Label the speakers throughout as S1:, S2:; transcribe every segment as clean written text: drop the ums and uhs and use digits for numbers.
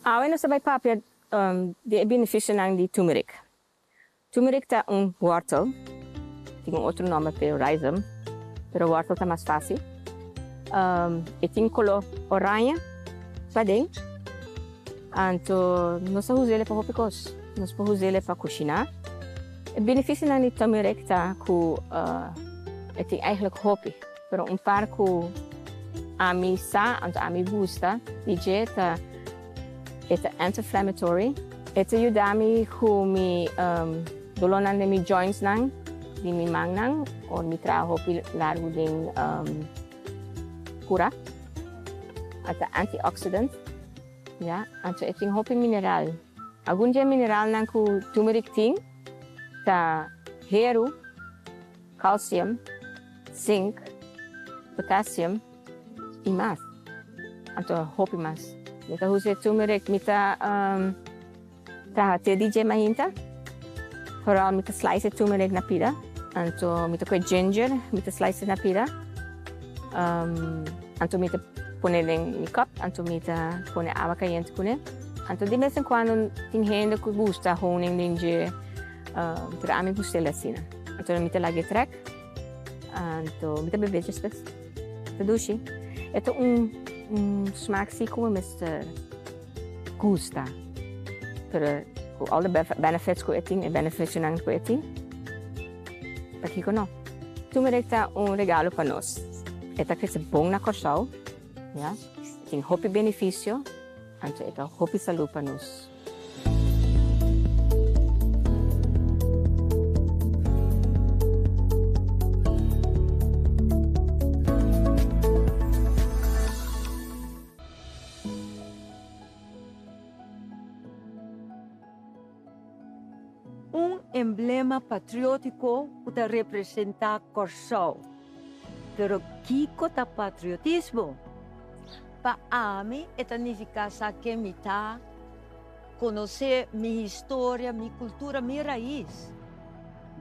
S1: Awe nos ta bai papia di e beneficionan di turmeric. Turmeric ta un wortel, tin un otro nomber p'e rhizome, pero wortel ta mas facil. E tin color oranje paden, anto nos ta us'e pa hopi cos. Nos por us'e pa cushina. E beneficionan di turmeric ta cu e tin eigenlijk hopi. Pero un par ku ami sa anto ami gusta di dje ta e ta anti-inflammatory. E ta yuda mi ku mi dolónan den mi jointsnan di mi mannan ora mi traha hopi largu den kura. E ta antioxidant, ya. Anto e tin hopi mineral. Algun di e mineralnan ku turmeric tin ta heru. Calcium, zinc, potassium y mas. Anto hopi mas. Mi ta usa e turmeric, mi ta traha te di dje mainta. Vooral mi ta slice e turmeric na pida. Anto mi ta koe ginger, mi ta slice na pida. Anto mi ta pone den mi cup, anto mi ta pone awa cayente cune. Anto di bes en cuando tin hende cu gusta honing den dje. Pero ami gusta el asina. Anto mi ta laga e trek, anto mi ta bebe despues. Ta dushi. E ta un un smaak si ku mi mester gusta. Pero ku all the benefits ku e tin, e beneficionan ku e tin, pakiko no? Turmeric ta un regalo pa nos. E ta krese bon na Kòrsou, ya. E tin hopi beneficio, anto e ta hopi salú pa nos.
S2: Un emblema patriótiko ku ta representá Kòrsou. Pero kiko ta patriotismo?
S3: Pa ami e ta nifiká sa ken mi ta, konosé mi historia, mi kultura, mi rais.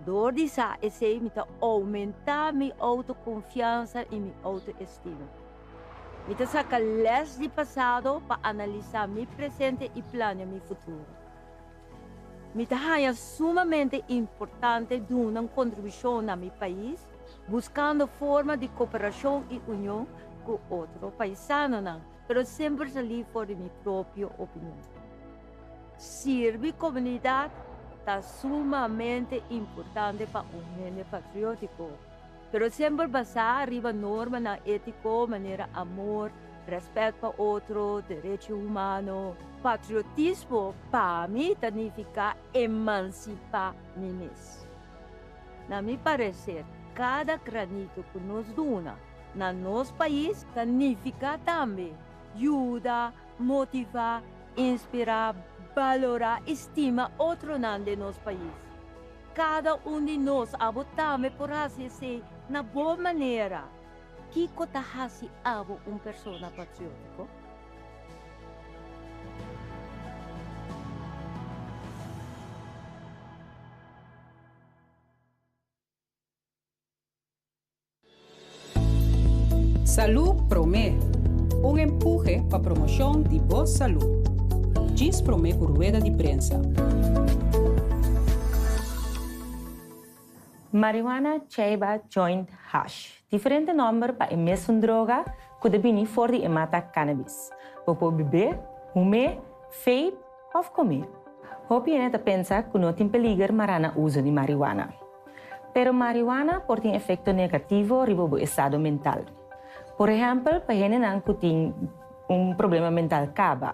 S2: Dor di sa esei mi ta oumentá mi outokonfiansa i mi outoestima. Mi ta saka lès di pasado pa analisá mi presente i plania mi futuro. Mi ta haña sumamente importante duna un kontribushon na mi pais, buskando forma di koperashon i union ku otro paisanonan, pero semper salí for di mi propio opinion. Sirbi komunidat ta sumamente importante pa un hende patriótiko, pero semper basá riba normanan étiko manera amor, Rèspèt pa otro, derecho humano.
S3: Patriotismo pa mi ta nifiká emansipá mi mes.
S2: Na mi pareser kada granito ku nos duna na nos pais ta nifiká tambe yuda, motivá, inspirá, balorá i stima otronan den nos pais. Kada un di nos, abo tambe por hasi esei na bo manera.
S3: Kiko ta hasi abo un persona patriótiko?
S4: Salú Promé, un empuhe pa promoshon di bo salú. Djis promé ku rueda di prensa.
S5: Marihuana, cheiba, joint, hash. Diferente nòmber pa e mesun droga ku ta bini for di e mata cannabis. Bo por bib'é, hum'é, vape òf kom'é. Hopi hende ta pensa ku no tin peliger mará na uso di marihuana. Pero marihuana por tin efekto negativo riba bo estado mental. Por ehèmpel pa hendenan ku tin un problema mental kaba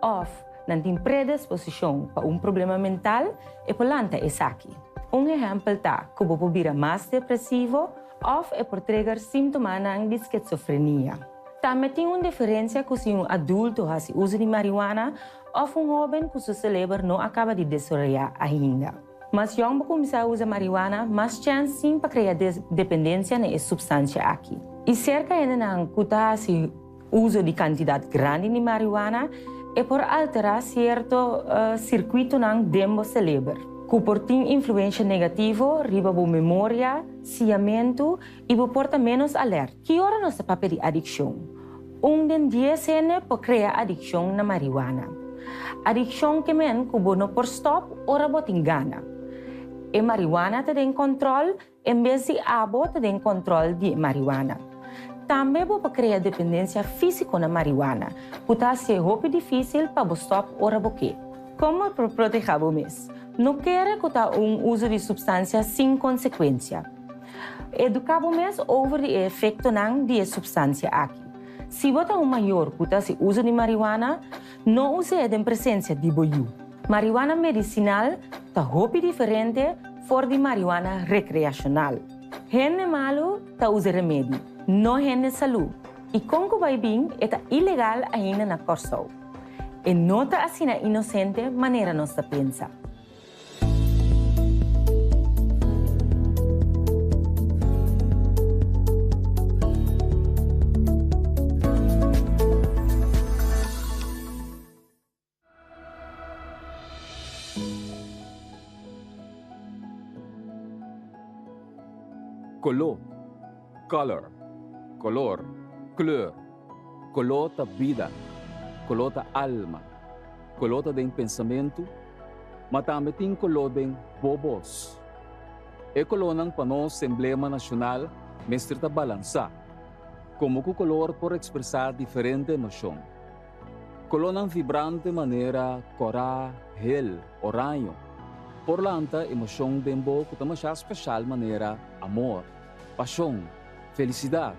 S5: òf nan tin predisposishon pa un problema mental, e por lanta esaki. Un ehèmpel ta ku bo por bira mas depresivo òf e por trigger síntomanan di sketsofrenia. Tambe tin un diferensia ku si un adulto hasi uso di marihuana òf un hóben ku su seleber no a kaba di desaroyá ainda. Mas yòn bo kuminsá usa marihuana, mas chèns tin pa krea dependensia na e supstansia aki. I serka hendenan ku ta hasi Uso di kantidat grandi di marihuana e por alterá sierto sirkuitonan den bo seleber, ku por tin influensha negativo riba bo memoria, siñamentu i bo por ta ménos alèrt. Ki ora nos ta papia di adikshon? Un den dies hende por krea adikshon na marihuana. Adikshon ke men ku bo no por stòp ora bo tin gana. E mariwana ta den kòntròl en bes di abo ta den kòntròl di e mariwana. Tambe bo por krea dependensia físiko na mariwana, ku ta hasié hopi difísil pa bo stòp ora bo ke. Kon bo por protehá bo mes? No kere ku ta un uso di supstansia sin konsekuensia. Eduká bo mes over di e efektonan di e supstansia aki. Si bo ta un mayor ku ta hasi uso di mariwana, no us'é den presensia di bo yu. Mariwana medisinal ta hopi diferente for di mariwana rekreashonal. Hende malu ta usa remedi, no hende salú. I kon ku bai bin e ta ilegal ainda na Kòrsou. E no ta asina inosente manera nos ta pensa.
S6: Koló, color, color, kleur. Koló ta bida, koló ta alma, koló ta den pensamentu, ma tambe tin koló den bo bos. E kolónan pa nos emblema nashonal mester ta balansá, komo ku kolor por ekspresá diferente emoshon. Kolónan vibrante manera kòrá, hel, oraño por lanta emoshon den bo ku ta mashá speshal manera amor, pashon, felisidat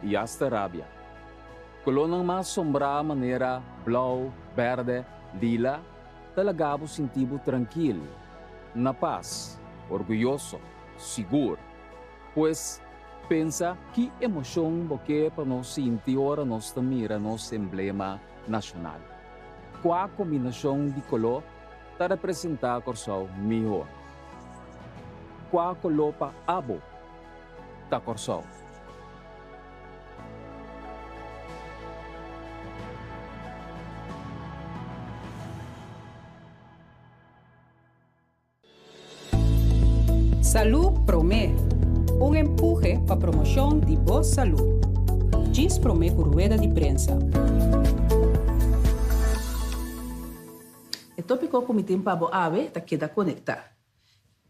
S6: i asta rabia. Kolónan mas sombrá manera blou, bèrdè, lila ta laga bo sinti bo trankil, na pas, orguyoso, sigur. Pues, pensa ki emoshon bo ke pa nos sinti ora nos ta mira nos emblema nashonal. Kua kombinashon di koló ta representá Kòrsou mihó? Kua koló pa abo ta Kòrsou?
S4: Salú Promé, un empuhe pa promoshon di bo salú. Djis promé ku rueda di prensa.
S7: E tópiko ku mi tin pa bo awe ta keda konektá.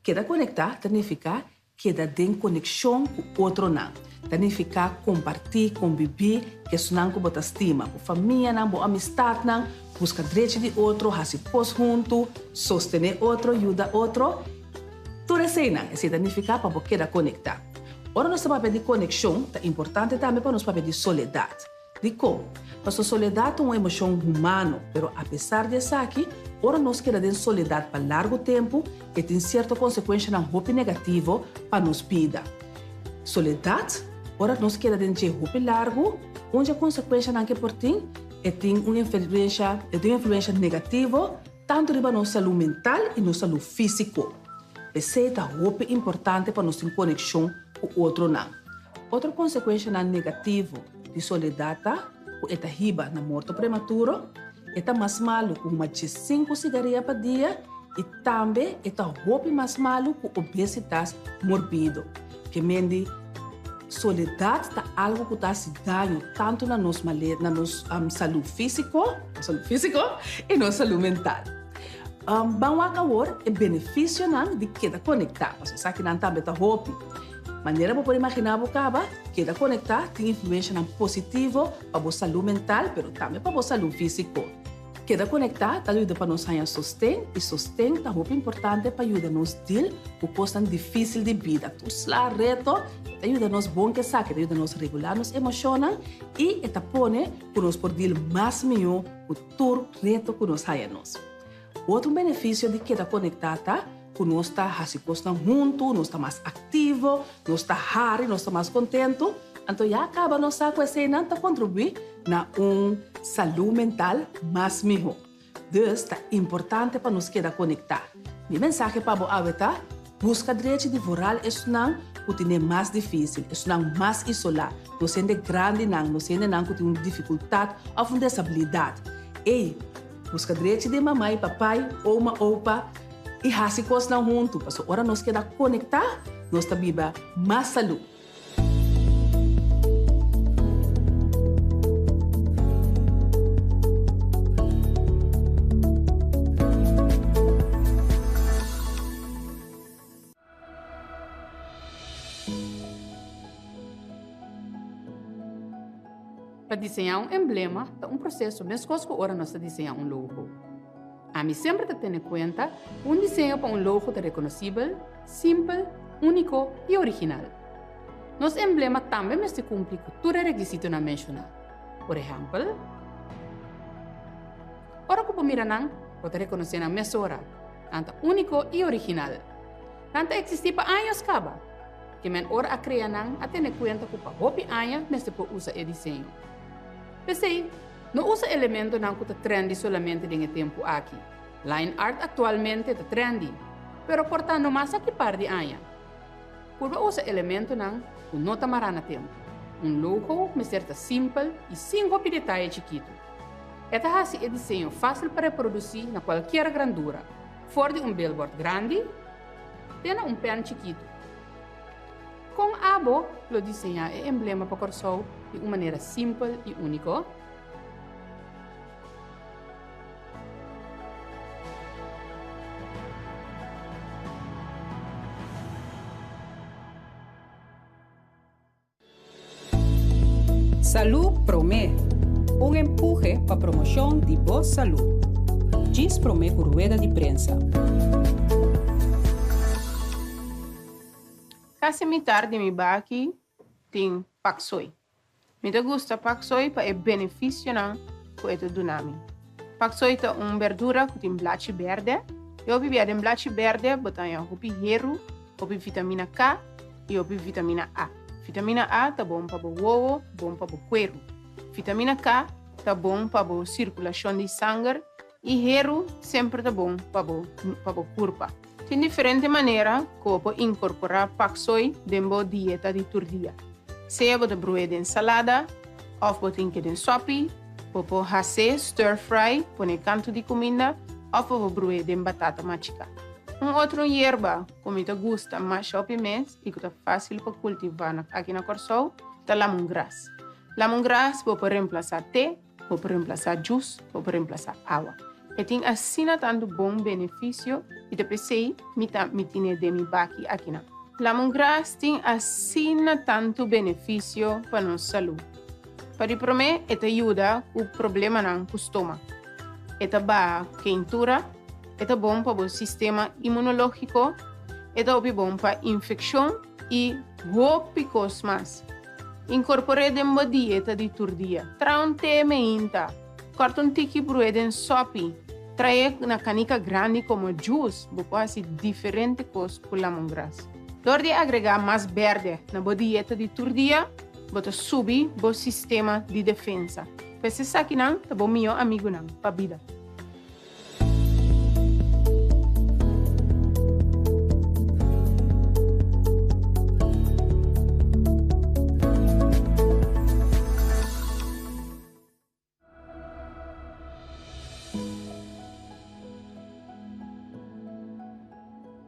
S7: Keda konektá ta nifiká keda den konekshon ku otronan. Ta nifiká kompartí, kombibí ku esunnan ku bo ta stima, bo famianan, bo amistatnan, buska drechi di otro, hasi kos huntu, sostené otro, yuda otro. Tur eseinan, esei ta nifiká pa bo keda konektá. Ora nos ta papia di konekshon, ta importante tambe pa nos papia di soledat. Dikon? Pasobra soledat ta un emoshon humano, pero apesar di esaki, ora nos keda den soledat pa largu tempu, e tin sierto konsekuenshanan hopi negativo pa nos bida. Soledat, ora nos keda den dje hopi largu, un dje konsekuenshanan ke por tin, e tin un influensha, e tin un influensha negativo tantu riba nos salú mental i nos salú físiko. P'esei ta hopi importante pa nos tin konekshon ku otronan. Otro konsekuenshanan negativo di soledat ta ku e ta hiba na morto prematuro, e ta mas malu ku huma diesinku sigaria pa dia i tambe e ta hopi mas malu ku obesitas morbido. Ke men di soledat ta algu ku ta hasi daño tantu na nos male na nos salú físiko, nos salú físiko i nos salú mental. Ban wak awor e benefisionan di keda konektá, pasobra esakinan tambe ta hopi. Manera bo por imaginá bo kaba, keda konektá tin influenshanan positivo pa bo salú mental pero tambe pa bo salú físiko. Keda konektá ta yuda pa nos haña sosten i sosten ta hopi importante pa yuda nos dil ku kosnan difísil di bida. Tur sla reto e ta yuda nos bon ku esaki, e ta yuda nos regulá nos emoshonnan i e ta pone ku nos por dil mas mihó ku tur reto ku nos haña nos. Otro benefisio di keda konektá ta ku nos ta hasi kosnan huntu, nos ta mas aktivo, nos ta hari, nos ta mas kontentu. Anto ya kaba nos sa ku eseinan ta kontribuí na un salú mental mas mihó. Dus ta importante pa nos keda konektá. Mi mensahe pa bo awe ta, buska drechi di vooral esnan ku tine mas difísil, esnan mas isolá, nos hende grandinan, nos hendenan ku tin un difikultat òf un desabilidat. Ey, buska drechi di mama i papai, oma, opa, i hasi kosnan huntu, pasobra ora nos keda konektá, nos ta biba mas salú.
S8: Pa diseñá un emblema ta un proseso meskos ku ora nos ta diseñá un logo. Ami semper ta tene kuenta ku un diseño pa un logo ta rekonosibel, simpel, úniko i original. Nos emblema tambe mester kumpli ku tur e rekisitonan menshoná. Por ehèmpel, ora ku bo mira nan, bo ta rekonosé nan mesora. Nan ta úniko i original. Nan ta eksistí pa años kaba. Ke men ora a krea nan a tene kuenta ku pa hopi aña mester por usa e diseño. P'esei, no usa elementonan ku ta trendy solamente den e tempu aki. Line art aktualmente ta trendy, pero por ta no mas aki par di aña. Purba usa elementonan ku no ta mará na tempu. Un logo mester ta simpel i sin hopi detaye chikitu. E ta hasi e diseño fásil pa reprodusí na kualkier grandura, for di un billboard grandi te na un pèn chikitu. Kon abo lo diseñá e emblema pa Kòrsou di un manera simpel i úniko?
S4: Salú Promé, un empuhe pa promoshon di bo salú. Djis promé ku rueda di prensa.
S9: Kasi mitar di mi baki tin paksoi. Mi ta gusta paksoi pa e benefisionan ku e ta duna mi. Paksoi ta un berdura ku tin blachi bèrdè. I hopi bia den blachi bèrdè bo ta haña hopi heru, hopi vitamina K i hopi vitamina A. Vitamina A ta bon pa bo wowo, bon pa bo kueru. Vitamina K ta bon pa bo sirkulashon di sanger i heru semper ta bon pa bo pa bo kurpa. Tin diferente manera ku bo por inkorporá paksoi den bo dieta di tur dia. Sea bo ta bru'é den salada òf bo tin ke den sòpi, bo por has'é stir fry, pone kantu di kuminda, òf bo por bru'é den batata machiká. Un otro yerba ku mi ta gusta masha hopi mes i ku ta fásil pa kultivá aki na Kòrsou ta lamungras. Lamungras bo por remplasá te, Bo por remplasá djus, bo por remplasá awa. E tin asina tantu bon benefisio i ta p'esei mi ta mi tine den mi baki akinan. Lamongras tin asina tantu benefisio pa nos salú. Pa di promé e ta yuda ku problemanan ku stoma. E ta baha keintura, e ta bon pa bo sistema imunológiko, e ta hopi bon pa infekshon i hopi kos mas. Inkorpor'é den bo dieta di tur dia. Traha un te meinta. Kòrta un tiki bru'é den sòpi. Tra'é na kanika grandi komo djus. Bo por hasi diferente kos ku lamongras. Dor di agregá mas bèrdè na bo dieta di tur dia, bo ta subi bo sistema di defensa. Pues esakinan ta bo mihó amigunan pa bida.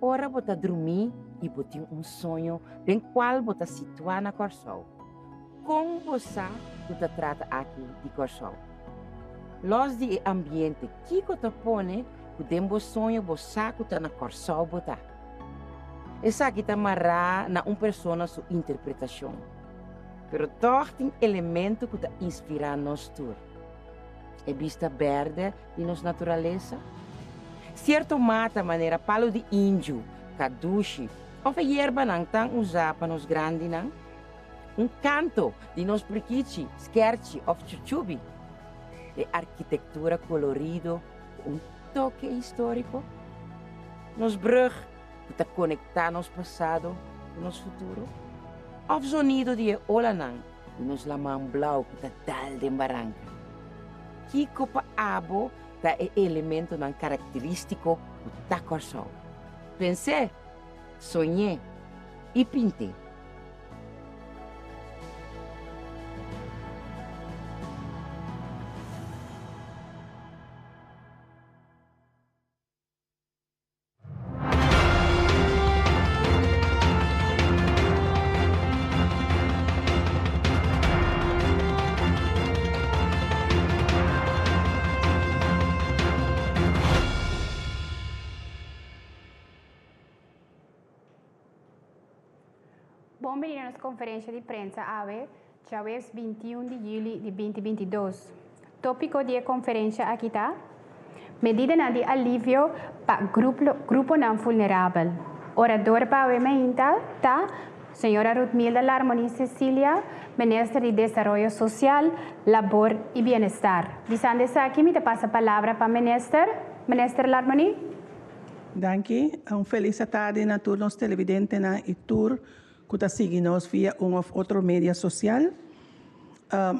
S10: Ora bo ta drumí i bo tin un soño den kual bo ta situá na Kòrsou, Kon bo sa ku ta trata aki di Kòrsou? Lòs di e ambiente, kiko ta pone ku den bo soño bo sa ku ta na Kòrsou bo ta? Esaki ta mará na un persona su interpretashon, pero tòg tin elemento ku ta inspirá nos tur. E bista bèrdè di nos naturalesa, sierto mata manera palu di indju, kadushi òf e yerbanan tan usá pa nos grandinan, Un kanto di nos prikichi, skerchi òf chuchubi. E arkitektura kolorido ku un toke históriko. Nos brùg ku ta konektá nos pasado ku nos futuro. Òf zonido di e olanan di nos laman blou ku ta dal den baranka. Kiko pa abo ta e elementonan karakterístiko ku ta Kòrsou? Pens'é, soñ'é i pint'é.
S11: Bon bini na nos konferensha di prensa awe. Djaweps 21 di yüli di 2022. Tópiko di e konferensha aki ta, Medidanan di alivio pa gruponan vulnerabel. Orador pa awe mainta ta señora Ruthmilda Larmonie-Cecilia, Minister di Desaroyo Sosial, Labor i Bienestar. Bisando esaki mi ta pasa palabra pa Minister. Minister Larmonie.
S7: Danki. Un felis atardi na tur nos televidentenan i tur ku ta sigui nos via un òf otro media sosial.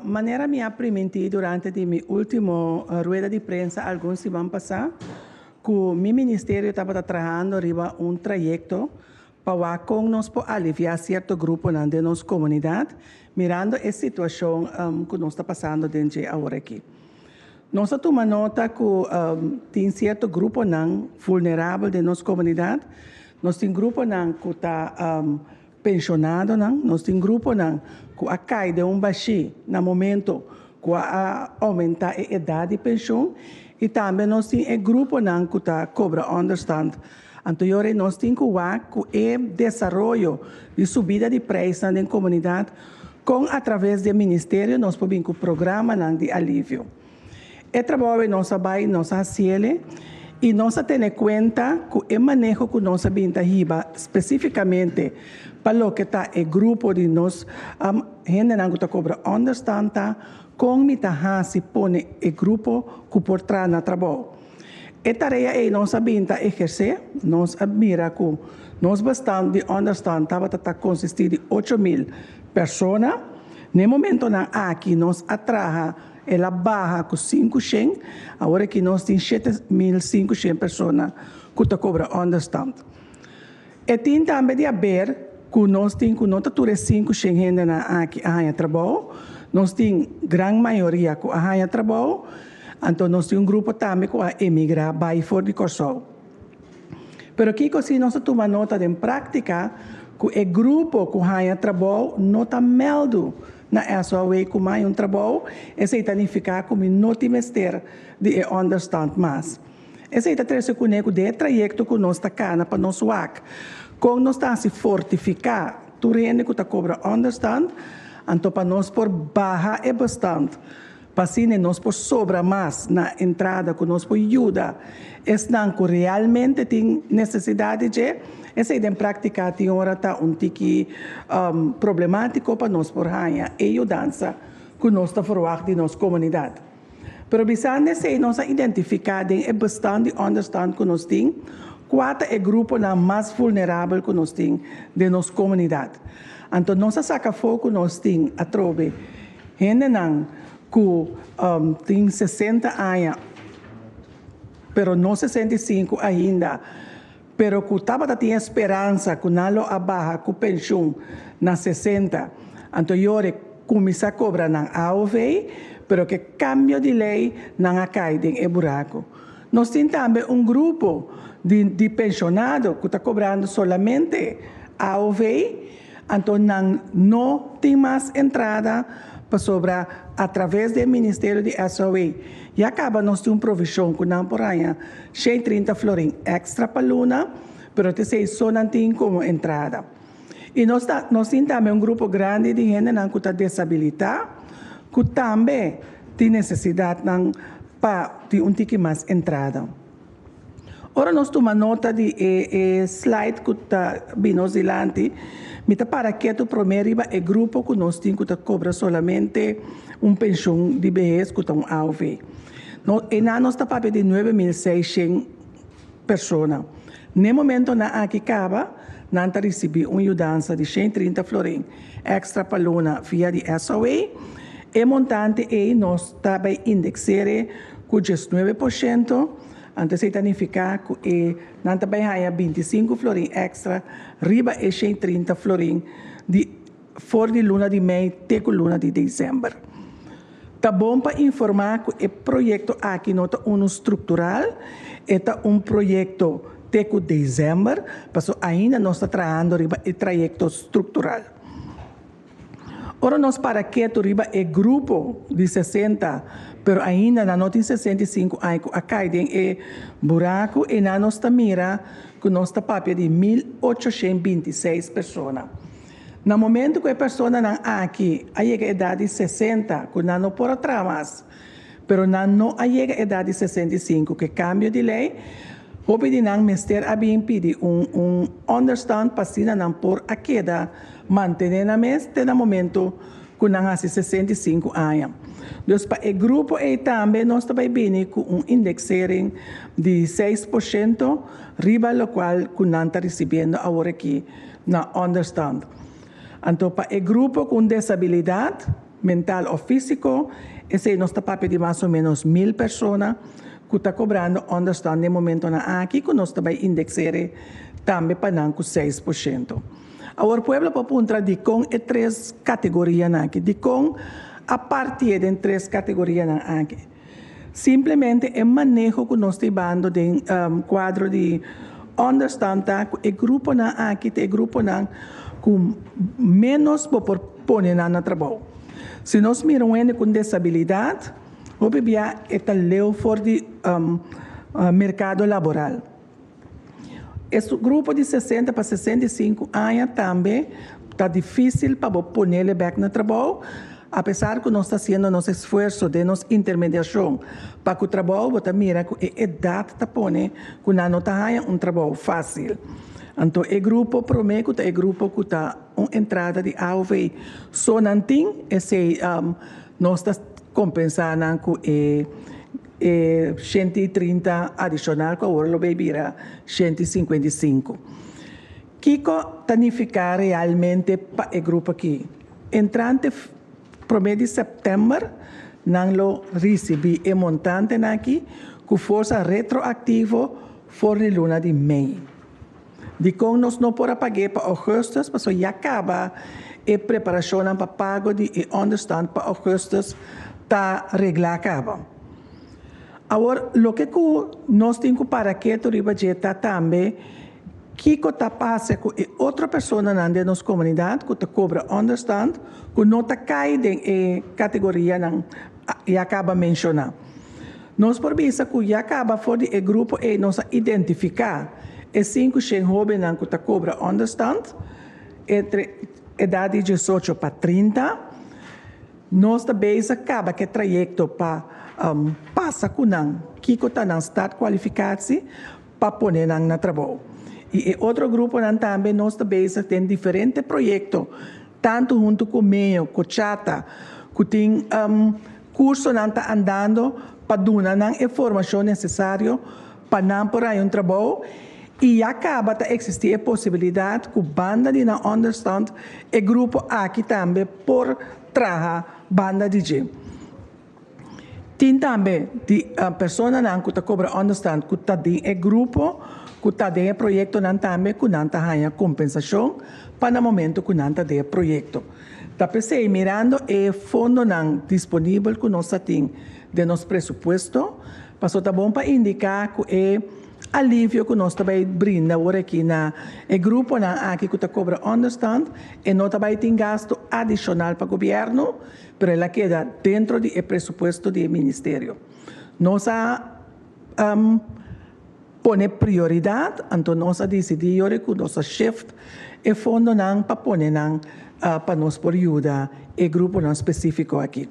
S7: Manera mi a primintí durante di mi último rueda di prensa algun siman pasá ku mi ministerio tabata trahando riba un trayekto pa wak kon nos por aliviá sierto gruponan den nos komunidat mirando e situashon ku nos ta pasando den dje aworakí. Nos a tuma nota ku tin sierto gruponan vulnerabel den nos komunidat. Nos tin gruponan ku ta Penshonadonan, nos tin gruponan ku a kai den un bashí na momento ku a oumentá e edat di penshon i tambe nos tin e gruponan ku ta kobra ònderstand. Anto yora nos tin ku wak ku e desaroyo di subida di preisnan den komunidat kon atraves di e ministerio nos por bin ku programanan di alivio. E trabou ei nos a bai, nos a hasiele i nos a tene kuenta ku e maneho ku nos a bin ta hiba spesífikamente pa loke ta e grupo di nos hendenan ku ta kobra ònderstan ta kon mi ta hasi pone e grupo ku por traha na trabou. E tarea ei nos a bin ta ehersé, nos a mira ku nos bestand di ònderstan tabata ta konsistí di 8000 persona. Na e momentonan aki nos a traha El a baha ku 500, awor aki nos tin 7500 persona ku ta kobra ònderstant. E tin tambe di haber ku nos tin ku no ta tur e 500 hendenan aki a haña trabou, nos tin gran mayoria ku a haña trabou, anto nos tin un grupo tambe ku a emigrá bai for di Kòrsou. Pero kiko si nos a tuma nota den práktika ku e grupo ku haña trabou no ta mèldu Na SOAW ku mai un trabou, esei ta nifiká ku mi no tin mester di e ònderstand mas. Esei ta trese kuné ku den e trayekto ku nos ta kana pa nos wak kon nos ta hasi fortifiká tur hende ku ta kobra ònderstand, anto pa nos por baha e bestand pa asina nos por sobra mas na entrada ku nos por yuda esnan ku realmente tin nesesidat di dje. Esei den práktika tin ora ta un tiki problemátiko pa nos por haña e yudansa ku nos ta ferwagt di nos komunidat. Pero bisando esei nos a identifiká den e bestand di ònderstand ku nos tin kua ta e gruponan mas vulnerabel ku nos tin den nos komunidat. Anto nos a saka afó ku nos tin atrobe hendenan ku tin 60 aña pero no 65 ainda pero ku tabata tin e speransa ku nan lo a baha ku penshun na 60, anto yore kuminsá kobra nan AOV, pero ku e kambio di lei nan a kai den e buraku. Nos tin tambe un grupo di penshonado ku ta kobrando solamente AOV, anto nan no tin mas entrada pasobra atraves di e ministerio di SOA ya kaba nos tin un provishon ku nan por haña 130 florin èkstra pa luna, pero ta esei so nan tin komo entrada. I nos ta nos tin tambe un grupo grandi di hendenan ku ta desabilitá ku tambe tin nesesidatnan pa tin un tiki mas entrada. Ora nos tuma nota di e e slide ku ta bin nos dilanti, mi ta para ketu promé riba e grupo ku nos tin ku ta kobra solamente un penshun di behes ku ta un AOV. No, einan nos ta papia di 9600 persona. Na e momentonan aki kaba, nan ta risibí un yudansa di 130 florin èkstra pa luna via di SOA. E montante ei nos ta bai indekser'e ku 19%, anto esei ta nifiká ku e nan ta bai haña 25 florin èkstra riba e 130 florin di for di luna di mei te ku luna di desèmber. Ta bon pa informá ku e proyekto aki no ta unu struktural, e ta un proyekto te ku desèmber, pasobra ainda nos ta trahando riba e trayekto struktural. Ora nos para ketu riba e grupo di 60, pero ainda nan no tin 65 aña ku a kai den e buraku, einan nos ta mira ku nos ta papia di 1826 persona. Na momento ku e personanan aki a yega edat di 60, ku nan no por a traha mas, pero nan no a yega edat di 65 ku e kambio di lei, hopi di nan mester a bin pidi un onderstand pa asina nan por a keda mantené nan mes te na momento ku nan hasi 65 aña. Dus pa e grupo ei tambe nos ta bai bini ku un indexering di 6% riba lokual ku nan ta risibiendo awor aki na onderstand. Anto pa e grupo ku un desabilidat mental òf físiko, esei nos ta papia di mas o ménos 1000 persona ku ta kobrando onderstand den momentonan aki ku nos ta bai indexere tambe pa nan ku 6%. Awor pueblo por puntra dikon e tres kategorianan aki, dikon a partié den tres kategorianan aki. Simplemente e maneho ku nos ta hibando den kuadro di onderstand ta ku e gruponan aki ta e gruponan ku ménos bo por pone nan na trabou. Si nos mira un hende ku un desabilidat, hopi bia e ta leu for di merkado laboral. E grupo di 60 pa 65 aña tambe ta difísil pa bo ponele bèk na trabou, apesar ku nos ta hasiendo nos esfuerso den nos intermediashon pa ku trabou, bo ta mira ku e edat ta pone ku nan no ta haña un trabou fásil. Anto e grupo promé ku ta e grupo ku ta un entrada di AOV so nan tin, esei nos ta kompensá nan ku e 130 adishonal ku awor lo bay bira 155. Kiko ta nifiká realmente pa e grupo aki? Entrante promé di sèptèmber nan lo risibí e montantenan aki ku forsa retroaktivo for di luna di mei. Dikon nos no por a pag'é pa ougùstùs? Pasobra ya kaba e preparashonnan pa pago di e ònderstand pa ougùstùs ta reglá kaba. Awor, loke ku nos tin ku para ketu riba dje ta tambe kiko ta pasa ku e otro personanan den nos komunidat ku ta kobra ònderstand ku no ta kai den e kategorianan ya kaba menshoná. Nos por bisa ku ya kaba for di e grupo ei nos a identifiká e 500 hóbennan ku ta kobra ònderstand entre edat di 18 pa 30. Nos ta bezig kaba ku e trayekto pa pasa ku nan kiko ta nan startkwalificatie pa pone nan na trabou. I e otro gruponan tambe nos ta bezig den diferente proyekto, tantu huntu ku MEO, ku Chata, ku tin kursonan ta andando pa duna nan e formashon nesesario pa nan por haña un trabou i ya kaba ta eksistí e posibilidat ku banda di nan ònderstand e grupo aki tambe por traha banda di dje. Tin tambe di personanan ku ta kobra ònderstand ku ta den e grupo ku ta den e proyektonan tambe ku nan ta haña kompensashon pa na momento ku nan ta den e proyekto. Ta p'esei mirando e fondonan disponibel ku nos ta tin den nos presupuesto, pasobra ta bon pa indiká ku e alivio ku nos ta bai brinda awor aki na e gruponan aki ku ta kobra ònderstand, e no ta bai tin gastu adishonal pa gobièrnu, pero el a keda dentro di e presupuesto di e ministerio. Nos a pone prioridat, anto nos a disidí yori ku nos a shift e fondonan pa pone nan pa nos por yuda e gruponan spesífiko aki.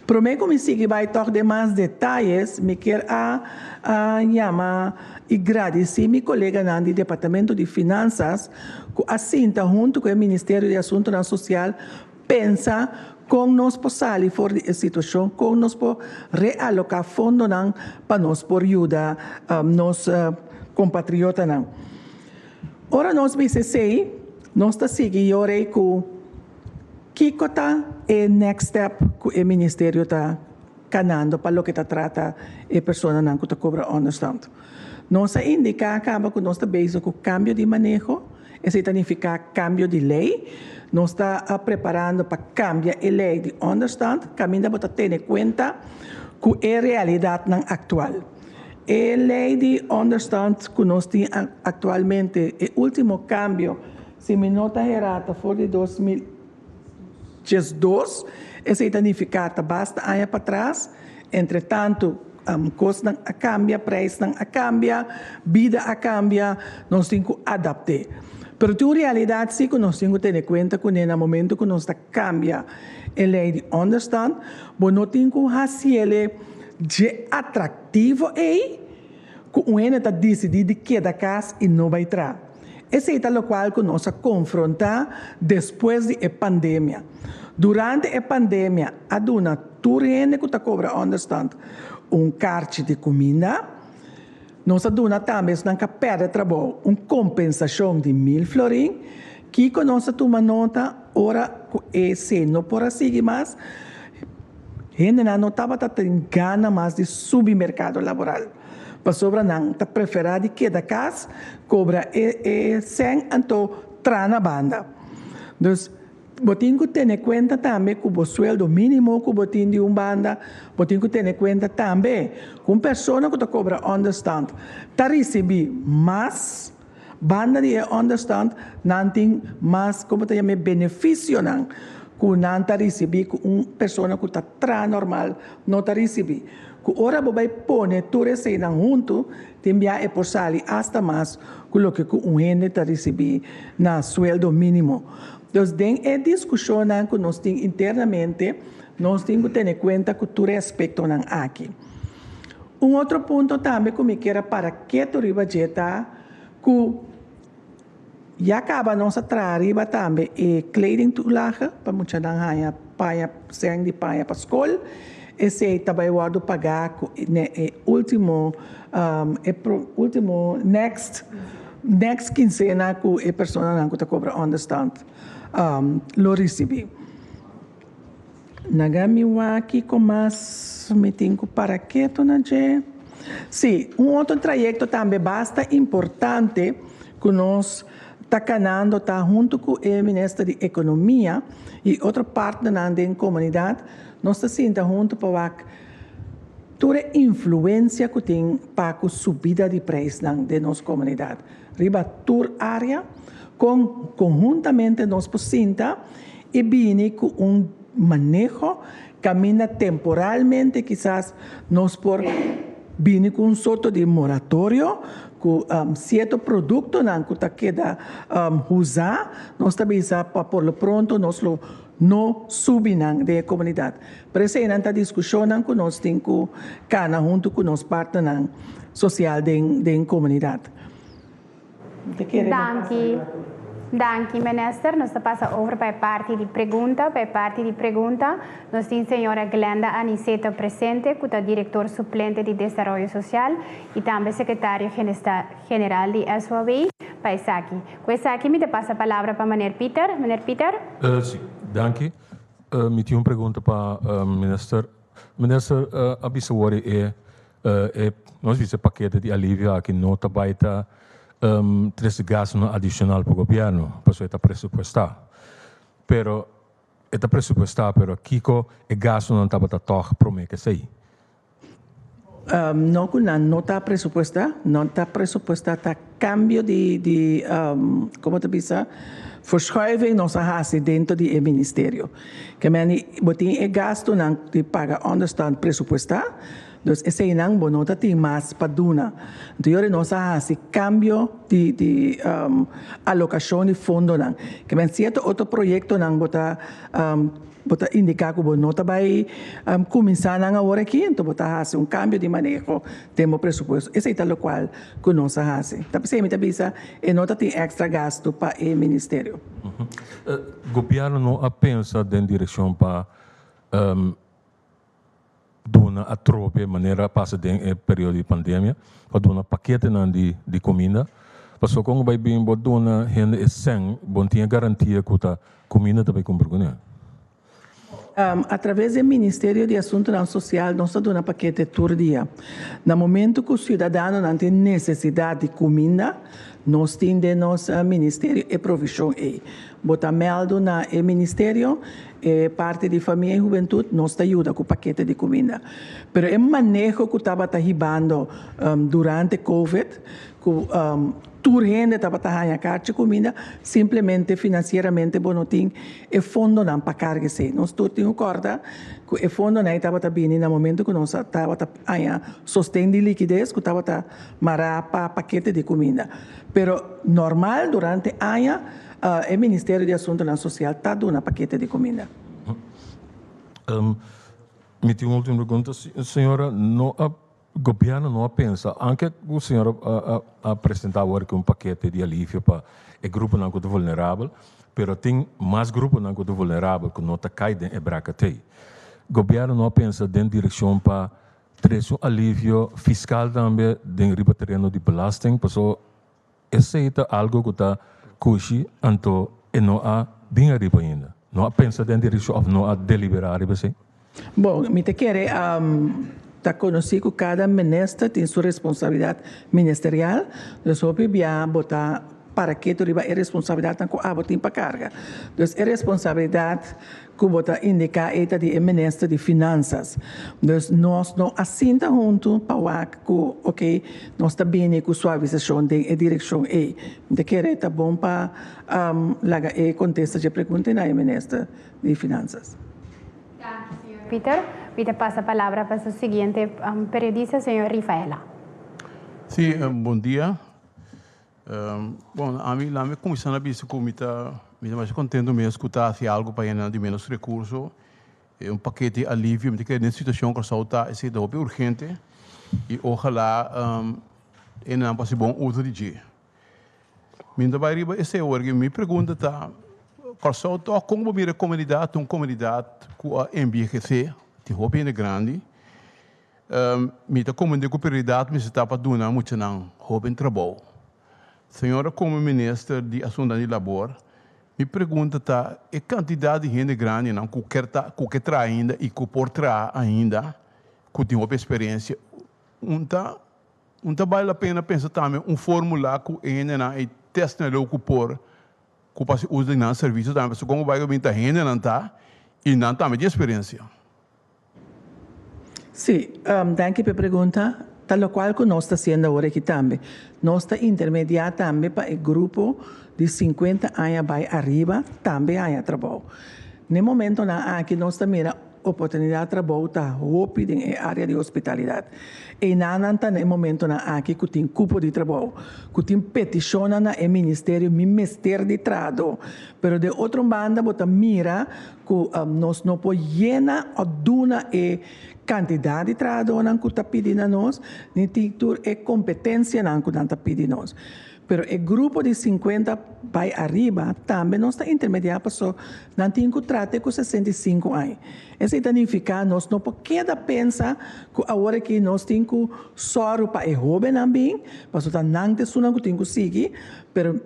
S7: Promé ku mi sigui bai tòg den mas detayes, mi kier a yama i gradisí mi koleganan di Departamento di Finansas ku a sinta huntu ku e Ministerio di Asuntunan Sosial pensa kon nos por sali for di e situashon, kon nos por realoká fondonan pa nos por yuda nos kompatriotanan. Ora nos bisa esei, nos ta sigui yor'ei ku kiko ta e next step ku e ministerio ta kanando pa loke ta trata e personanan ku ta kobra ònderstand. Nos a indiká kaba ku nos ta bezig ku kambio di maneho, esei ta nifiká kambio di lei. Nos ta preparando pa kambia e lei di ònderstand kaminda bo ta tene kuenta ku e realidatnan aktual. E lei di ònderstand ku nos tin aktualmente, e último kambio, si mi no ta herá, ta for di 2012, esei ta nifiká ta basta aña patras. Entretantu, kosnan a kambia, preisnan a kambia, bida a kambia, nos tin ku adapt'é. Pero tin un realidat si ku nos tin ku tene kuenta kuné na momento ku nos ta kambia e lei di ònderstant, bo no tin ku hasiele dje atraktivo ei ku un hende ta disidí di keda kas i no bai traha. Esei ta lokual ku nos a konfrontá despues di e pandemia. Durante e pandemia a duna tur hende ku ta kobra ònderstant un karchi di kuminda. Nos a duna tambe esnan ku a pèrdè trabou un kompensashon di mil florin. Kiko nos a tuma nota ora ku esei no por a sigui mas? Hendenan no tabata tin gana mas di subi merkado laboral, pasobra nan ta preferá di keda kas, kobra e e sèn anto traha na banda. Dus, bo tin ku tene kuenta tambe ku bo sueldo mínimo ku bo tin di un banda, bo tin ku tene kuenta tambe ku un persona ku ta kobra ònderstant ta risibí mas, Banda di e onderstand nan tin mas, como ta yam'e, beneficionan cu nan ta ricibi cu un persona cu ta traha normal no ta ricibi. Cu ora bo bay pone tur eseynan hunto tin bia e por sali hasta mas cu loke cu un hende ta ricibi na sueldo minimo. Dus den e discusionnan cu nos tin internamente nos tin cu tene cuenta cu tur e aspectonan aki. Un otro punto tambe ku mi kier a para ketu riba dje ta ku ya kaba nos a traha riba tambe e kledingtoelage pa muchanan haña paña, sèn di paña pa skol. Esei ta bai wòrdu pagá ku e último e último next next kinsena ku e personanan ku ta kobra ònderstant lo risibí. Naga mi wak kiko mas mi tin ku para ketu na dje. Sí, un otro trayekto tambe basta importante ku nos ta kanando ta huntu ku e Minister di Ekonomia i otro partnernan den komunidat, nos ta sinta huntu pa wak tur e influensia ku tin pa ku subida di preisnan den nos komunidat riba tur área, kon konhuntamente nos por sinta i bini ku un maneho kaminda temporalmente kisas nos por bini ku un sorto di moratorio ku sierto produktonan ku ta keda usa, nos ta bisa pa por lo pronto nos lo no subi nan den e komunidat. Pero eseinan ta diskushonnan ku nos tin ku kana huntu ku nos partnernan sosial den komunidat.
S11: Danki. Danki, Minister. Nos ta pasa over pa e parti di pregunta. Pa e parti di pregunta, nos tin señora Glenda Aniceto presente, ku ta direktor suplente di Desaroyo Sosial i tambe sekretario general di SOAW, pa esaki. Ku esaki mi ta pasa palabra pa Meneer Pieter. Meneer Pieter?
S12: Si, danki. Mi tin un pregunta pa Minister. Minister a bisa wor e E nos bisa e pakete di alivio aki no ta bai ta trese gastunan adishonal pa gobièrnu, pasobra e ta presupuestá. Pero e ta presupuestá, pero kiko e gastunan tabata tòg promé ku esei?
S7: No ku nan no ta presupuestá, no ta presupuestá ta kambio di di komo ta bisa verschuiving nos a hasi dentro di e ministerio. Ke meni bo tin e gastunan di paga ònderstant presupuestá, Dus eseinan bo no ta tin mas pa duna. Anto yori nos a hasi kambio di di alokashon di fondonan. Ke men sierto otro proyektonan bo ta bo ta indiká ku bo no ta bai kuminsá nan awor aki, anto bo ta hasi un kambio di maneho den bo presupuesto. Esei ta lokual ku nos a hasi. Ta p'esei mi ta bisa e no ta tin èkstra gastu pa e ministerio.
S12: Gobièrnu no a pensa den direkshon pa duna atrobe manera a pasa den e periodo di pandemia pa duna paketenan di di kuminda pasobra kon bai bin bo duna hende e sèn bo no tin e garantia ku ta kuminda ta bai kumpra kuné.
S7: Atraves di e Ministerio di Asuntunan Sosial nos ta duna pakete tur dia. Na momento ku siudadanonan tin nesesidat di kuminda nos tin den nos ministerio e provishon ei. Bo ta mèldu na e ministerio, e parti di famia i hubentut, nos ta yuda ku pakete di kuminda. Pero e maneho ku tabata hibando durante covid, ku Tur hende tabata haña karchi kuminda, simplemente finansieramente bo no tin e fondonan pa karga esei. Nos tur tin ku kòrda ku e fondonan ei tabata bini na momento ku nos tabata haña sosten di likides ku tabata mará pa pakete di kuminda. Pero normal durante aña e Ministerio di Asuntunan Sosial ta duna pakete di kuminda.
S12: Mi tin un ultimo pregunta, señora. No a Gobierno no a pensa, anke ku señor a presenta awor aki un pakete di alivio pa e gruponan ku ta vulnerabel, pero tin mas gruponan ku ta vulnerabel ku no ta kai den e bracket ei. Gobierno no a pensa den direkshon pa trese un alivio fiskal tambe den riba tereno di belasting, paso esei ta algo ku ta kushi anto e no a bin ariba ainda. No a pensa den direkshon òf no a deliberá riba esei?
S7: Bon, mi ta kere ta konosí ku kada minister tin su responsabilidat ministerial, dus hopi bia bo ta para ketu riba e responsabilidatnan ku abo tin pa karga. Dus e responsabilidat ku bo ta indiká ei ta di e minister di Finansas. Dus nos no a sinta huntu pa wak ku oke nos ta bini ku suavisashon den e direkshon ei. Mi ta kere ta bon pa laga e kontesta dje pregunta na e minister di Finansas.
S11: Danki, señor Pieter. Mi ta pasa palabra pa su siguiente periodista, señor Rifaela.
S13: Sí, bon dia. Bon, ami la mi kuminsá na bisa ku mi ta mi ta masha kontentu mes ku ta hasi algu pa hende di ménos rekurso, e un pakete di alivio. Mi ta kere den situashon Kòrsou ta esei ta hopi urgente i ohalá hendenan por hasi bon uso di dje. Mi no ta bai riba esei awor. Mi pregunta ta, Kòrsou tòg kon bo mira e komunidat ta un komunidat ku a enbiehesé, tin hopi hende grandi. Mi ta komprendé ku prioridat mester ta pa duna muchanan hóben trabou. Señora komo minister di Asuntonan di Labor, mi pregunta ta e kantidat di hende grandinan ku ker ta ku ke traha ainda i ku por traha ainda, ku tin hopi eksperensia, un ta un ta bale la pena pensa tambe un fórmula ku e hendenan ei tèst na leu ku por ku por hasi uso di nan servisio tambe pasobra komo bai ku bin ta hendenan ta i nan tambe tin eksperensia.
S7: Sí, danki pa e pregunta. Ta lokual ku nos ta hasiendo awor aki tambe. Nos ta intermediá tambe pa e grupo di sinkuenta aña bai ariba tambe haña trabou. Na e momentonan aki nos ta mira oportunidat trabou ta hopi den e área di hospitalidat. Einanan ta na e momentonan aki ku tin kupo di trabou, ku tin petishonnan na e ministerio mi mester di trahadó. Pero den otro banda bo ta mira Ku nos no por yena o duna e kantidat di trahadónan ku ta pidi na nos, ni tin tur e kompetensianan ku nan ta pidi nos. Pero e grupo di sinkuenta bai ariba tambe nos ta intermediá paso nan tin ku trata ku 65 aña. Esei ta nifiká nos no por keda pensa ku awor aki nos tin ku sòru pa e hóbennan bin, paso ta nan ta esunnan ku tin ku sigui, pero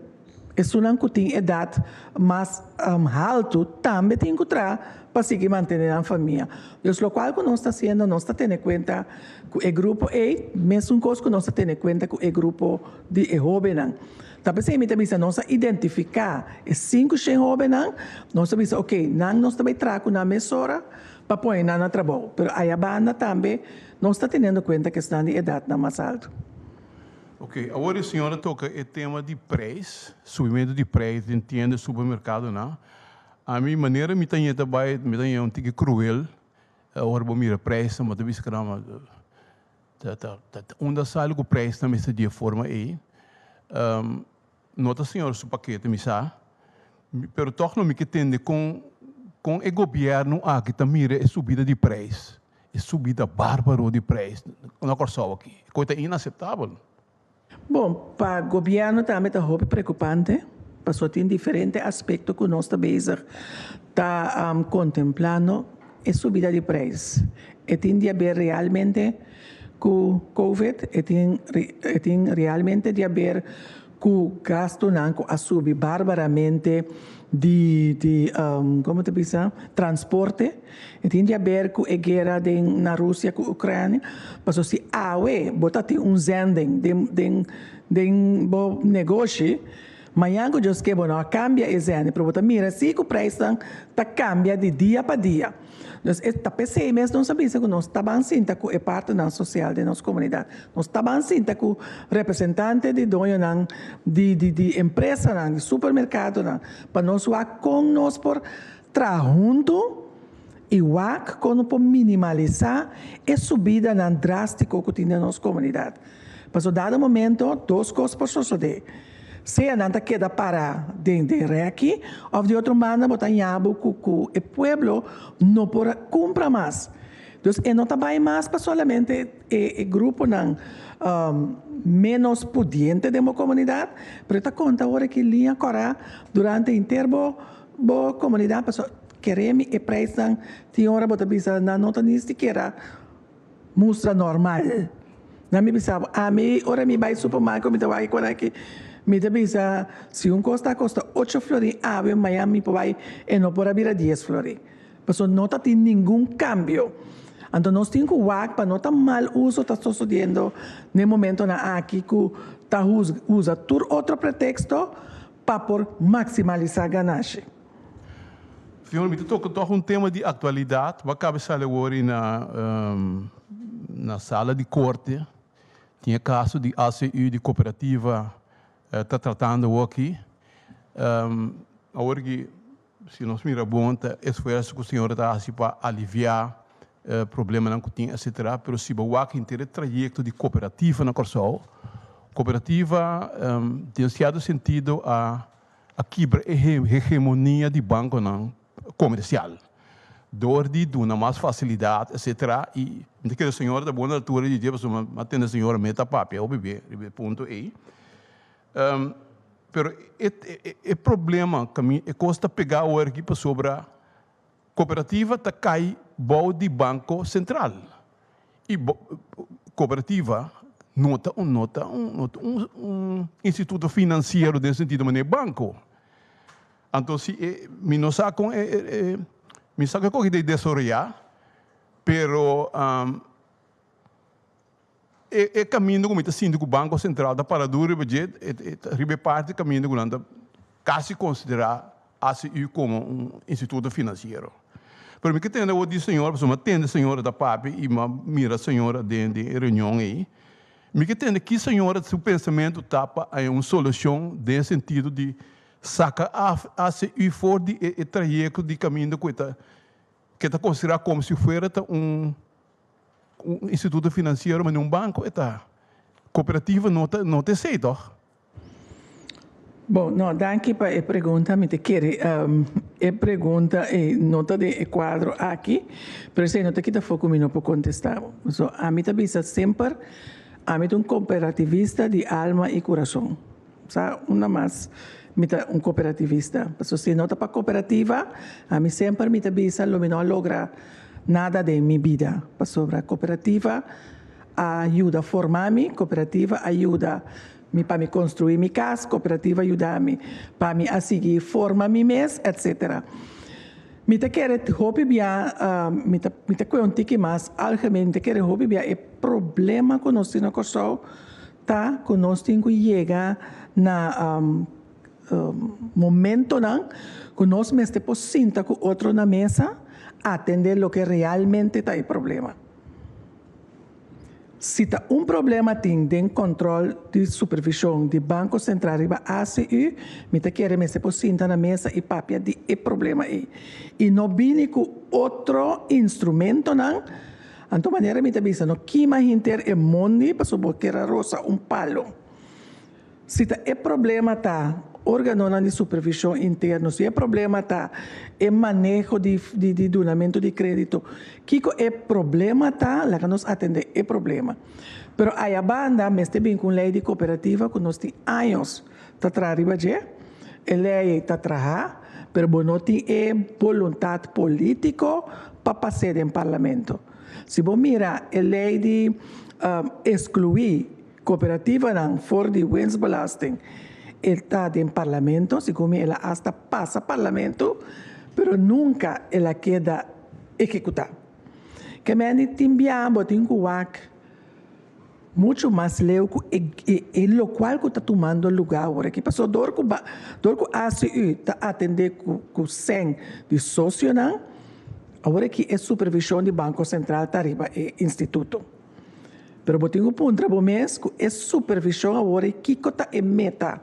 S7: Esunnan ku tin edat mas haltu tambe tin ku traha pa sigui mantene nan famia. Dus lokual ku nos ta hasiendo, nos ta tene kuenta ku e grupo ei, mesun kos ku nos ta tene kuenta ku e grupo di e hóbennan. Ta p'esei mi ta bisa nos a identifiká e 500 hóbennan, nos a bisa oke, nan nos ta bai traha ku nan mesora pa pone nan na trabou. Pero aya banda tambe nos ta teniendo kuenta ku esnan di edatnan mas haltu.
S13: Ok, awor e señor a toca e tema di prijs, subimento di prijs den tienda, supermercadonan. Ami manera mi ta ñe ta bay, mi ta ñe un tiki cruel, ora bo mira prijsnan bo ta bisa caramba, ta ta ta unda sali cu prijsnan mester di e forma ey. No ta señor su pakete mi sa, pero toch lo mi ke tende con con e gobierno aki ta mira e subida di prijs. E subida bárbaro di preis na Kòrsou aki, e kos ta inaseptabel.
S7: Bon, pa gobièrnu tambe ta hopi preokupante, pasobra tin diferente aspekto ku nos ta bezig ta kontemplando e subida di preis. E tin di haber realmente ku covid, e tin e tin realmente di haber ku gastunan ku a subi barbaramente di di komo ta bisa transporte e tin di haber ku e guera den na Rusia ku Ukrania pasobra si awe bo ta tin un zending den den den bo negoshi. Mañan ku Dios ke bo no a kambia e zène, pero bo ta mira si ku preisnan ta kambia di dia pa dia. Dus e ta p'esei mes nos a bisa ku nos ta ban sinta ku e partenan sosial den nos komunidat. Nos ta ban sinta ku representante di doñonan di di di empresanan, di supermerkadonan, pa nos wak kon nos por traha huntu i wak kon nos por minimalisá e subidanan drástiko ku tin den nos komunidat. Pasobra dado momento dos kos por sosodé, sea nan ta keda para den den rèki òf di otro banda bo ta ña bo ku ku e pueblo no por kumpra mas. Dus e no ta bai mas pa solamente e e gruponan ménos pudiente den bo komunidat, pero e ta konta ora ki liña kòrá durante henter bo bo komunidat pasobra kere mi e preisnan tin ora bo ta bisa nan no ta ni sikiera Mustra normal. Nan mi bisa bo, ami ora mi bai supermarket mi ta wak e kos aki, mi ta bisa si un kos ta kosta ocho florin awe mañan mi por bai e no por a bira dies florin. Pasobra no ta tin ningun kambio. Anto nos tin ku wak pa no ta mal uso ta sosodiendo n'e momentonan aki ku ta usa tur otro preteksto pa por maksimalisá ganashi.
S13: Señor, mi ta toca toch un tema di actualidad. Bo a caba sali awor na na sala di corte. Tin e caso di ACU di cooperativa ta tratando awor aki. Awor ki si nos mira bon ta esfuerzo cu señor ta haci pa alivia problemanan cu tin etcetera. Pero si bo wak henter e trayecto di cooperativa na Corsou, cooperativa den cierto sentido a a kibra e hegemonia di bankonan komersial dor di duna mas fasilidat etcetera i mi ta kere señora ta bon na altura di dje pasobra mi a tende señora mi ta papia hopi be riba e punto ei pero e problema e kos ta pega awor aki pasobra Kooperativa ta kai bou di Banko Sentral i kooperativa no ta un no ta un no ta un instituto finansiero den sentido manera banko. Anto si e mi no sa kon e e mi sa ku e koki ta desaroyá pero e e kaminda ku mi ta sinti ku Banko Sentral ta para duru riba dje e ta riba e parti kaminda ku nan ta kasi konsiderá ACU komo un instituto finansiero. Pero mi ke tende awor di señora pasobra mi a tende señora ta papia i mi a mira señora den den e reunion ei. Mi ke tende ki señora su pensamentu ta pa haña un solushon den sentido di saka ACU for di e e trayekto di kaminda ku e ta ke ta konsiderá komo si fuera ta un Un instituto finansiero manera un banko e ta. Kooperativa no ta no ta esei tòg?
S7: Bon, no, danki pa e pregunta. Mi ta kere e pregunta ei no ta den e kuadro aki, pero esei no ta kita afó ku mi no por kontestá bo. So, ami ta bisa semper, ami ta un kooperativista di alma i kurason. Sa, unda mas mi ta un kooperativista. Pasobra si no ta pa kooperativa, ami semper mi ta bisa lo mi no a logra nada den mi bida. Pasobra kooperativa a yuda forma mi, kooperativa a yuda mi pa mi konstruí mi kas, kooperativa a yuda mi pa mi a sigui forma mi mes, etcetera. Mi ta kere hopi bia, mi ta mi ta kue un tiki mas algemeen, mi ta kere hopi bia e problema ku nos tin na Kòrsou ta ku nos tin ku yega na momentonan ku nos mester por sinta ku otro na mesa atende loke realmente ta e problema. Si ta un problema tin den kòntròl di supervishon di Banko Sentral riba ACU, mi ta kere mester por sinta na mesa i papia di e problema ei i no bini ku otro instrumentonan. Anto manera mi ta bisa no kima hinter e mondi pasobra bo kier a rosa un palo. Si ta e problema ta organonan di supervision interno, si e problema ta e maneho di di dunamento di credito, kico e problema ta laga nos atende e problema. Pero aya banda mester bin cu un ley di cooperativa cu nos tin años ta traha riba dje, e ley ta traha pero bo no tin e boluntad politico pa pas'é den parlamento. Si bo mira e ley di exclui cooperativanan for di winstbelasting e ta den parlamento, segun mi el a hasta pasa parlamento pero nunca el a keda ehecuta. Ke mende tin bia bo tin cu wak. Muchu mas leu ku e e lokual ku ta tumando lugá awor aki. Pasobra dor ku dor ku ACU ta atendé ku ku sèn di sosionan, awor aki e supervishon di Banko Sentral ta riba e instituto. Pero bo tin ku puntra bo mes ku e supervishon awor ei kiko ta e meta?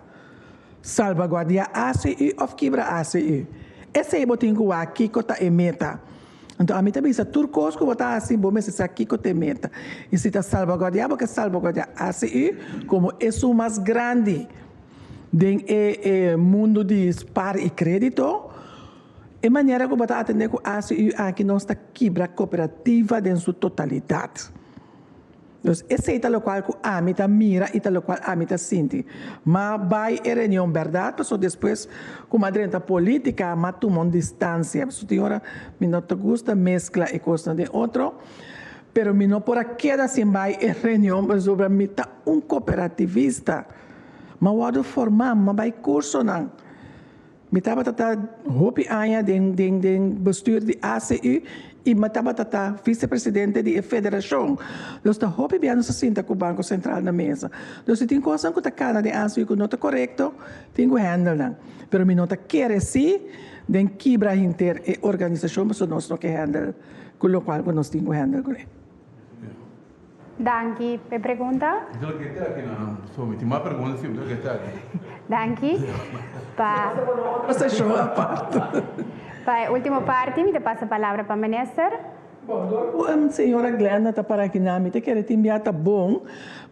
S7: Salbaguardiá ACU òf kibra ACU? Esei bo tin ku wak kiko ta e meta. Anto ami ta bisa tur kos ku bo ta hasi bo mester sa kiko ta e meta. I si ta salbaguardiá bo ke salbaguardiá ACU komo esun mas grandi den e e mundu di spar i krédito. E manera ku bo ta atendé ku ACU aki nos ta kibra kooperativa den su totalidat. Dus esei ta lokual ku ami ta mira i ta lokual ami ta sinti. M'a bai e reunion bèrdat pasobra despues ku m'a drenta politika m'a tuma un distansia. Pasobra tin ora mi no ta gusta meskla e kosnan den otro, pero mi no por a keda sin bai e reunion pasobra mi ta un kooperativista. M'a wòrdu formá, m'a bai kursonan. Mi tabata ta hopi aña den den den bestuur di ACU y mi tabata ta vicepresidente di e federacion. Nos ta hopi bia nos a sinta cu Banco Central na mesa. Dus si tin cosnan cu ta cana den ACU cu no ta corecto, tin cu handle nan. Pero mi no ta kere si den kibra henter e organisacion pasobra nos no ke handle cu locual cu nos tin cu handle cune.
S11: Danki p'e pregunta.
S13: Mi ta loke ta aki na so mi tin mas pregunta si mi ta loke ta aki.
S11: Danki pa.
S7: Otro seshon apart.
S11: Pa e ultimo parti mi ta pasa palabra pa minister.
S7: Bon, dor ku señora Glenda ta para aki na mi ta kere tin bia ta bon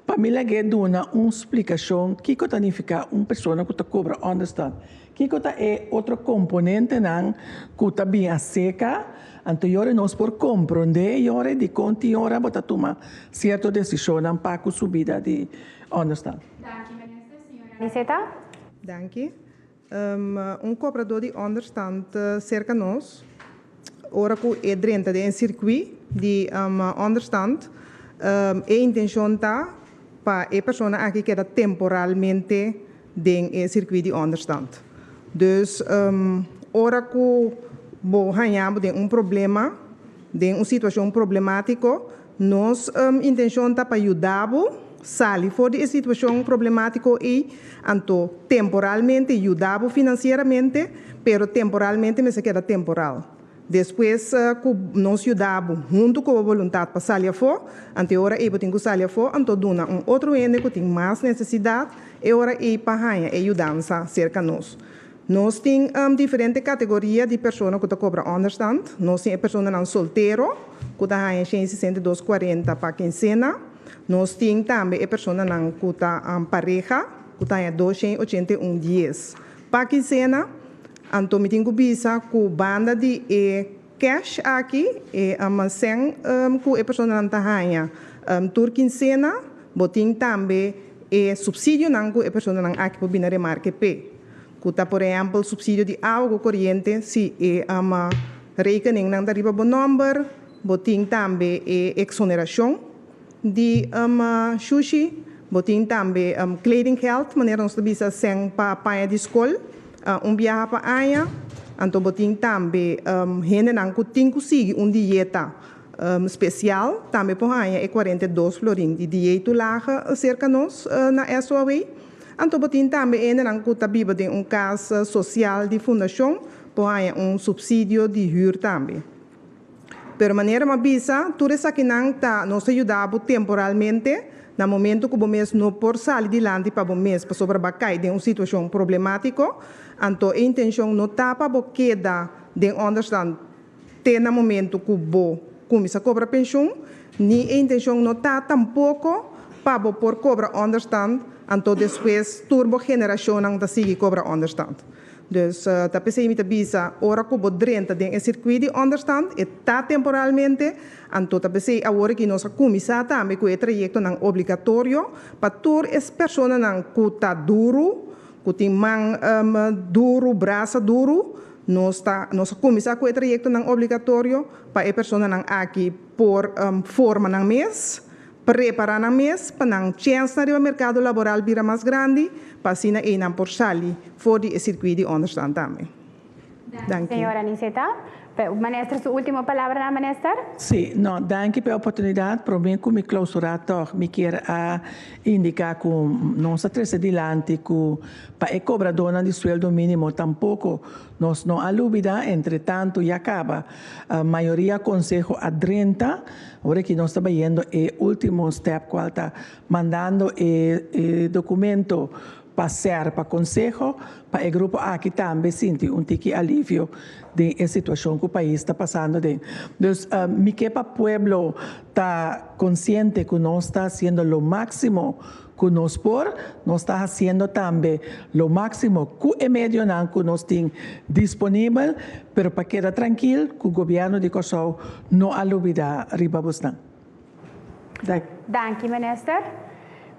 S7: pa mi lag'é duna un splikashon kiko ta nifiká un persona ku ta kobra ònderstant. Kiko ta e otro komponentenan ku ta bin aseka? Anto yora nos por komprondé yora dikon tin ora bo ta tuma sierto desishonnan pa ku subida di ònderstant.
S11: Danki minister. Señora Aniceta.
S14: Danki. Un kobradó di ònderstant serka nos ora ku e drenta den e sirkuí di ònderstant e intenshon ta pa e persona aki keda temporalmente den e sirkuí di ònderstant. Dus ora ku bo haña bo den un problema, den un situashon problemátiko, nos intenshon ta pa yuda bo sali for di e situashon problemátiko ei, anto temporalmente yuda bo finansieramente, pero temporalmente mester keda temporal. Despues ku nos yuda bo huntu ku bo boluntat pa sali afó, anto e ora ei bo tin ku sali afó, anto duna un otro hende ku tin mas nesesidat e ora ei pa haña e yudansa serka nos. Nos tin diferente kategoria di persona ku ta kobra ònderstant. Nos tin e personanan soltero ku ta haña shen i 62 kuarenta pa kinsena. Nos tin tambe e personanan ku ta pareha ku ta haña 281 dies pa kinsena. Anto mi tin ku bisa ku banda di e cash aki, e sèn ku e personanan ta haña tur kinsena, bo tin tambe e supsidionan ku e personanan aki por bini remarke p'e. Ku ta por ehèmpel supsidio di awa ku koriente si e rekeningnan ta riba bo nòmber, bo tin tambe e eksonerashon di shushi, bo tin tambe kledinggeld, manera nos ta bisa sèn pa paña di skol, un biaha pa aña. Anto bo tin tambe hendenan ku tin ku sigui un dieta spesial, tambe por haña e 42 florin di dieettoelage serka nos na SOAW. Anto bo tin tambe hendenan ku ta biba den un kas sosial di fundashon, por haña un supsidio di hür tambe. Pero manera m'a bisa, tur esakinan ta nos ta yuda bo temporalmente na momento ku bo mes no por sali dilanti pa bo mes pasobra bo a kai den un situashon problemátiko. Anto e intenshon no ta pa bo keda den ònderstan te na momento ku bo kuminsá kobra penshun, ni e intenshon no ta tampoko pa bo por kobra ònderstan anto despues tur bo generashonnan ta sigui kobra ònderstan. Dus ta p'esei mi ta bisa, ora ku bo drenta den e sirkuit di ònderstant, e ta temporalmente, anto ta p'esei awor aki nos a kuminsá tambe ku e trayektonan obligatorio pa tur e personanan ku ta duru, ku tin man duru, brasa duru, nos ta nos a kuminsá ku e trayektonan obligatorio pa e personanan aki por forma nan mes. Prepará nan mes pa nan chènsnan riba merkado laboral bira mas grandi pa asina ei nan por sali for di e sirkuit di ònderstan tambe.
S11: Danki. Señora Aniceta. Minister, su último palabra, minister?
S7: Si, no, danki pa e oportunidat. Promé ku mi klousurá tòg, mi kier a indiká ku nos a trese dilanti ku pa e kobradónan di sueldo mínimo tampoko nos no a lubidá. Entretantu ya kaba mayoria konseho a drenta. Ora aki nos ta bayendo e último stèp kual ta mandando e dokumento pa ser pa konseho pa e grupo aki tambe sinti un tiki alivio den e situashon ku pais ta pasando den. Dus mi ke pa pueblo ta konsiente ku nos ta hasiendo lo máksimo ku nos por, nos ta hasiendo tambe lo máksimo ku e medionan ku nos tin disponibel, pero pa keda trankil ku gobièrnu di Kòrsou no a lubidá riba bosnan.
S11: Danki minister.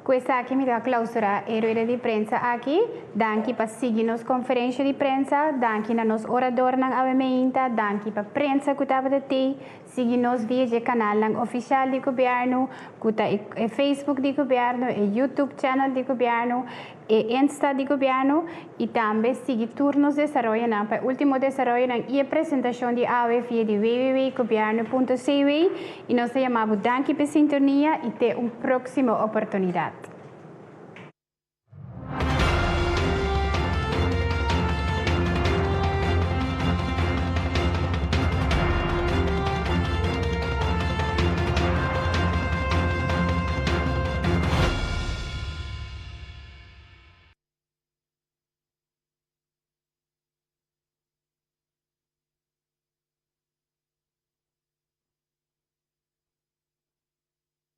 S11: Ku esaki mi ta klausurá e rueda di prensa aki. Danki pa sigui nos konferensha di prensa. Danki na nos oradornan awe meinta. Danki pa prensa ku tabata tei. Sigui nos via dje kanalnan ofishal di gobièrnu, ku ta e Facebook di gobièrnu, e YouTube channel di gobièrnu, e Insta di gobièrnu i tambe sigui tur nos desaroyonan pa e último desaroyonan i e presentashon di awe via di www.gobièrnu.cw i nos ta yama bo danki p'e sintonia i te un próksimo oportunidat.